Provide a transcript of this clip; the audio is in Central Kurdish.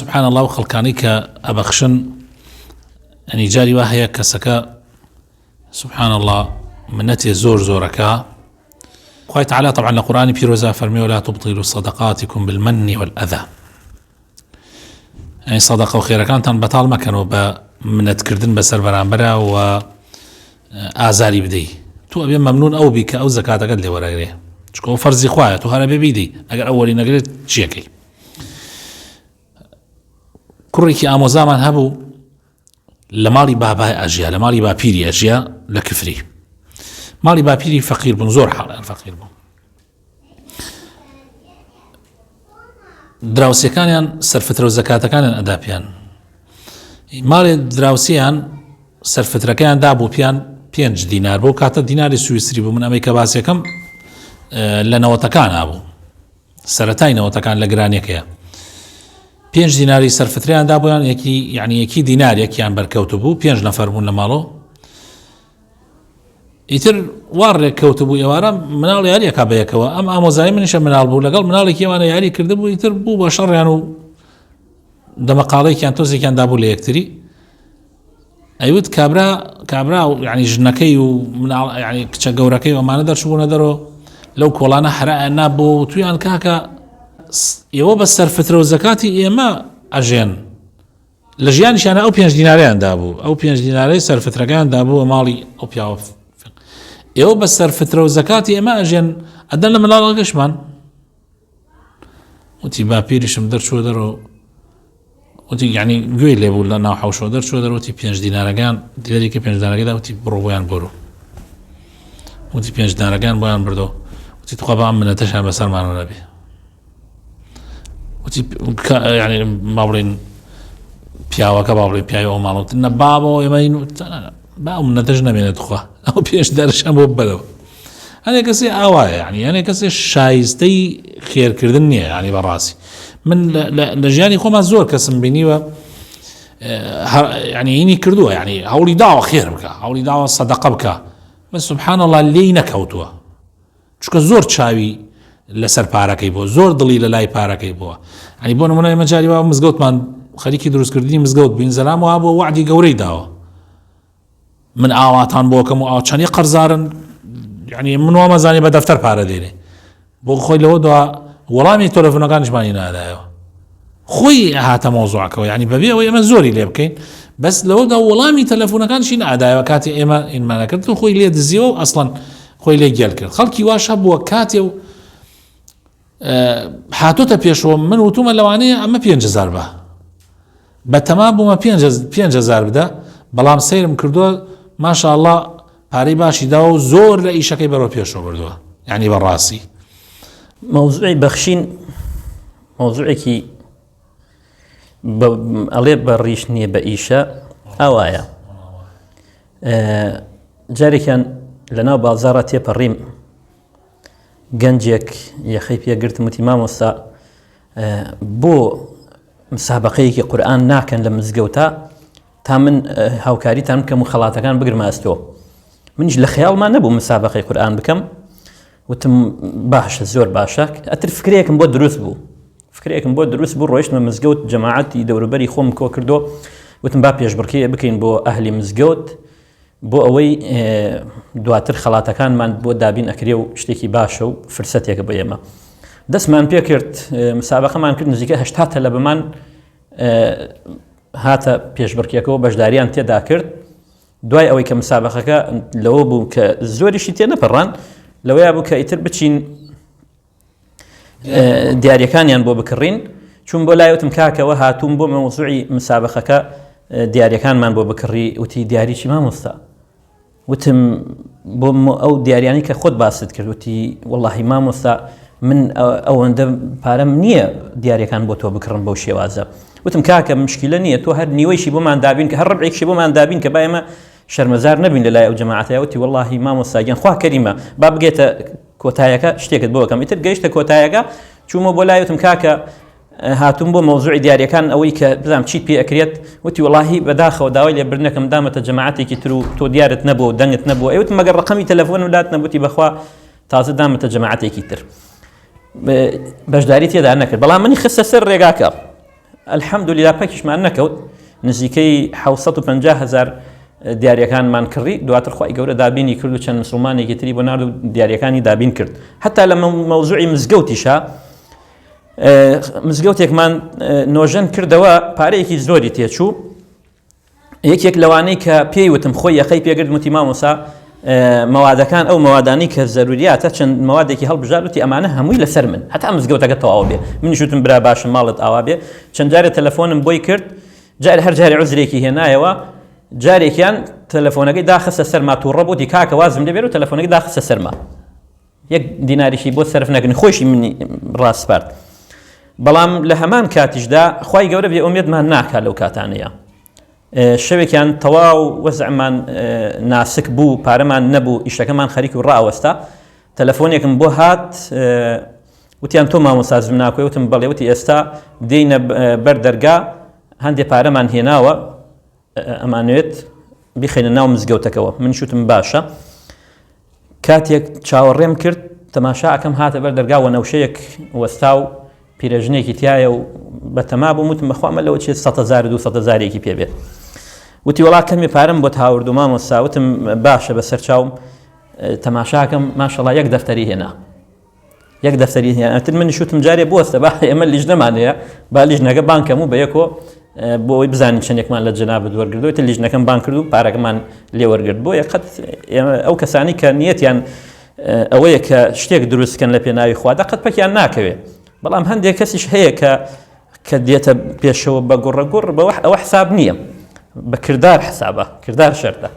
سبحان اللە ئەو خەڵکانەی کە ئەبەخشن ئەنی جاری وا هەیە کەسەکە سبحان اللە منەتێ زۆر زۆرەکە خوای تعالی طبعا لە قورآانی پیرۆزا فەرمی ولا تبطلوا صدقاتكم بالمن والأذى ئەنی سەدەقە و خێرەکانتان بەتاڵ مەکەنەوە بە منەتکردن بەسەر بەرامبەرا و ئازاری بدەی تۆ ئەبێ مەمنون ئەو بی کە ئەو زەکاتەکەت لێ وەرەگرێ چونکە ئەو فەرزی خوایە تۆ هەر ئەبێ بیدەی ئەگەر ئەو وەری نەگرێت چیەکەی کوڕێکی ئامۆزامان هەبوو لە ماڵی بابای ئەژیا لە ماڵی باپیری ئەژیا لە کفری ماڵی باپیری فەقیر بوون زۆر حاڵیان فەقیر بوون دراوسەکانیان سەرفترە و زەکاتەکانیان ئەدا پیان ماڵێ دراوسیان سەرفترەکەیان دابوو پیان پێنج دینار بۆ کاتە دیناری سوئیسری بوو من ئەمەی کە باسیەکەم لە نەوەتەکان بوو سەتای نەوەتەکان لە گرانیەکەیە پێنج دیناری سەرفتریان دابوویان یەکی یعنی یەکی دینار یەکیان بەرکەوت بوو پێنج نەفەر بوون لە ماڵۆ ئیتر وا ڕێککەوتبوو ئێوارە مناڵ یاریەکە بە یەکەوە ئەم ئامۆزای منیشە مناڵ بوو لەگەڵ مناڵێکی ئەوانە یاری کردبوو ئیتر بوو بە شەڕیان و دەمەقاڵێکیان تۆزێکیان دابوو لە یەکتری ئەیوت کابرا کابرا و یعنی ژنەکەی و مناڵ یعنی کچە گەورەکەی ئەمانە دەرچبوونە دەرەوە لەو کۆڵانە هەرایان نابۆ و تویان کاکە ئێوە بە سەرفترە و زەکاتی ئێمە ئەژێن لە ژیانیشیانا ئەو پێنج دینارەیان دابوو ئەو پێنج دینارەی سەرفترەکەیان دابوو ماڵی ئەو پیاوە ئێوە بە سەرفترە و زەکاتی ئێمە ئەژێن ئەدەن لە مناڵەکەشمان وتی باپیریشم دەرچوە دەرەوە وتی یعنی گوێی لێ بوو لە ناو حوشەوە دەرچوە دەرەوەتی پێنج دینارەکان دیارێکی پێنج دینارەکەدا وتی بڕۆ بۆیان بۆرو وتی پێنج دینارەکان بۆیان بردەوە وتی تخوا با ئەم منەتەشیان بەسەرمانەوە نەبێ وتی یعنی با بڵێین پیاوەکە با بڵێن پیاوی ئەو ماڵەوە نە بابەوە ئێمە با ئەو منەتەش نەمێنێت خوا ئەو پێش دەرشان بۆ بەرەوە هەنێ کەسێ ئاوایە یعنی هەنێ کەسێ شایستەی خێرکردن نییە ینی بەڕاستی من لە ژیانی خۆمان زۆر کەسم بینیوە ینی هینی کردووە ینی هەوڵی داوە خێر بکە هەوڵی داوە سەدەقە بکە من سبحان الله لێی نەکەوتووە چونکە زۆر چاوی لەسەر پارەکەی بووە زۆر دڵی لە لای پارەکەی بووە ئەنی بۆ نمونە ئێمە جاری وا مزگەوتمان خەریکی دروستکردنی مزگەوت بووین زەلام وا بووە وەعدی گەورەی داوە من ئاواتان بۆکەم و ئاو چەندی قەرزارن یعنی من وامەزانی بە دەفتەر پارە دێنێ بۆ خۆی لەوە دوا وەڵامی تەلەفۆنەکانیشمانی نادایەوە خۆی هاتە مەوزوعەکەوە یعنی بەبێ ئەوەی ئێمە زۆری لێ بکەین بەس لەوەدا وەڵامی تەلەفۆنەکانشی نادایەوە کاتی ئێمە ئینمانەکرد و خۆی لێ دزیەوە و ئەسڵەن خۆی لێ گێل کرد خەڵکی واش هەبووە کاتێ و هاتۆتە پێشەوە من وتومە لەوانەیە ئەمە 5هزار بە بە تەما بوومە 5هزار بدە بەڵام سەیرم کردووە ماشاءله پارەی باشی داوە و زۆر لە ئیشەکەی بەرەو پێشەوە بردووە یعنی بەڕاستی مەوزوعی بەخشین مەوزوعێکی ئەڵێ بە ڕیش نییە بە ئیشە ئاوایە جارێکیان لەناو بازاڕە تێپەڕیم گەنجێک یەخەی پێگرتم وتی مامۆستا بۆ مسابقەیەکی قورآن ناکەن لە مزگەوتە تا من هاوکاریتان بکەم و خەڵاتەکان بگرمە ئەستۆ منیش لە خەیاڵمان نەبوو مسابقەی قورآن بکەم وتم باشە زۆر باشە ئەتر فکرێکم بۆ دروست بوو فکرێکم بۆ دروست بوو ڕۆیشتمە مزگەوت جەماعەتی دەوروبەری خۆم کۆ کردو وتم با پێشبڕکێ بکەین بۆ ئەهلی مزگەوت بۆ ئەوەی دواتر خەڵاتەکانمان بۆ دابین ئەکرێ و شتێکی باشە و فرسەتێکە بۆ ئێمە دەستمان پێکرد مسابقەمان کرد نزیکە هەشتا تەلەبەمان هاتە پێشبڕکێکەوە بەشداریان تێدا کرد دوای ئەوەی کە مسابقەکە لەوە بوو کە زۆریشی تێ نەپەڕان لەوەیا بوو کە ئیتر بچین دیارەکانیان بۆ بکڕین چون بۆ لای وتم کاکەوە هاتووم بۆ مەوزوعی مسابقەکە دیارەکانمان بۆ بکڕی وتی دیاریی مامۆستا وتم بۆ ئەو دیاریانی کە خۆت باست کرد وتی وەڵاهی مامۆستا من ئەوەندە پارەم نییە دیارەکان بۆ تۆ بکڕم بەو شێوازە وتم کاکە مشکلە نییە تۆ هەر نیوەیشی بۆمان دابین کە هەر ڕبعێکشی بۆمان دابین کە با ئێمە شەرمەزار نەبین لە لای ئەو جەماعەتە وتی وەڵاهی مامۆستا گیان خوا کەریمە با بگێتە کۆتایەکە شتێکت بۆ بکەم ئیتر گەیشتە کۆتایەکە چوومە بۆ لای وتم کاکە هاتووم بۆ مەوزوعی دیاریەکان ئەوەی کە بزانم چیت پێ ئەکرێت وتی وەڵاهی بەداخەوە داوای لێبردنەکەم دامەتە جەماعەتێکی تر و تۆ دیارت نەبوو و دەنگت نەبوو ئەی وتم مەگەر ڕقەمی تەلەفۆن و لات نەبووتی بەخوا تازە دامەتە جەماعەتێکی تر بەشداری تێدا نەکرد بەڵام منی خستە سەر ڕێگاکە. الحمدللە پەکیشمان نەکەوت نزیکەی 750 هزار دیاریەکانمان کڕی دواتر خوای گەورە دابینی کرد و چەند مسلمانێکی تری بۆ نارد و دیاریەکانی دابین کرد هەتا لە مەوزوعی مزگەوتیشا مزگەوتێکمان نۆژەن کردەوە پارەیەکی زۆری تێچوو یەکێک لەوانەی کە پێی وتم خۆی یەقەی پێگرت وتی مامۆسا مەوادەکان ئەو مەوادانی کە زەروریاتە چەند مەوادێکی هەڵبژارد وتی ئەمانە هەمووی لەسەر من هەتا مزگەوتەکە تەواو بێ منیش وتم برا باشم ماڵت ئاوا بێ چەند جارێ تەلەفۆنم بۆی کرد جار هەر جارێ عوزرێکی هێنایەوە جارێکیان تەلەفۆنەکەی داخستە سەرما تووڕە بوو کاکە وازم لێ بێر و تەلەفۆنەکەی داخستە سەرما یەک دیناریشی بۆ سەرف نەکردن خۆشی منی ڕاسپارد بەڵام لە هەمان کاتیشدا خوای گەورە بێ ئومێدمان ناکا لەو کاتانەیە شەوێکیان تەواو وەزعمان ناسک بوو پارەمان نەبوو ئیشەکەمان خەریک و ڕاوەستا تەلەفۆنێکم بۆ هات وتیان تۆ مامۆستا زمناکۆی وتم بەڵێ وتی ئێستا دێینە بەر دەرگا هەندێ پارەمان هێناوە ئەمانەوێت بیخەینە ناو مزگەوتەکەوە من شوتم باشە کاتێک چاوەڕێم کرد تەماشا ئەەکەم هاتە بەر دەرگا وەنەوشەیەک وەستا و پیرەژنێکی تایە و بەتەما بووم وتم بەخوا ئەمە لەوە چێت 100 هزار و 200 هزارێکی پێ بێت وتی وڵا کەمێ پارەم بۆت هاورد و مامۆستا وتم باشە بەسەر چاوم تەماشاکەم ماشەڵا یەک دەفتەری هێنا یەک دەفتەری هێنا ئەتر من شوتم جارێ بوەستە با ئێمە لیژنەمان هەیە با لیژنەکە بانکەم و بە یەکۆ بۆ ئەوەی بزانین چەندێکمان لە جەنابت وەرگردووە تر لیژنەکەم بان کرد و پارەکەمان لێ وەرگرت بۆیە قەت ئەو کەسانی کە نیەتیان ئەوەیە کە شتێک دروستکەن لە پێناوی خوادا قەت پەکیان ناکەوێ بەڵام هەندێک کەسیش هەیە کە کە دێتە پێشەوە بە گوڕە گوڕ بەوە ئەوە حساب نییە بە کردار حسابە کردار شەرتە.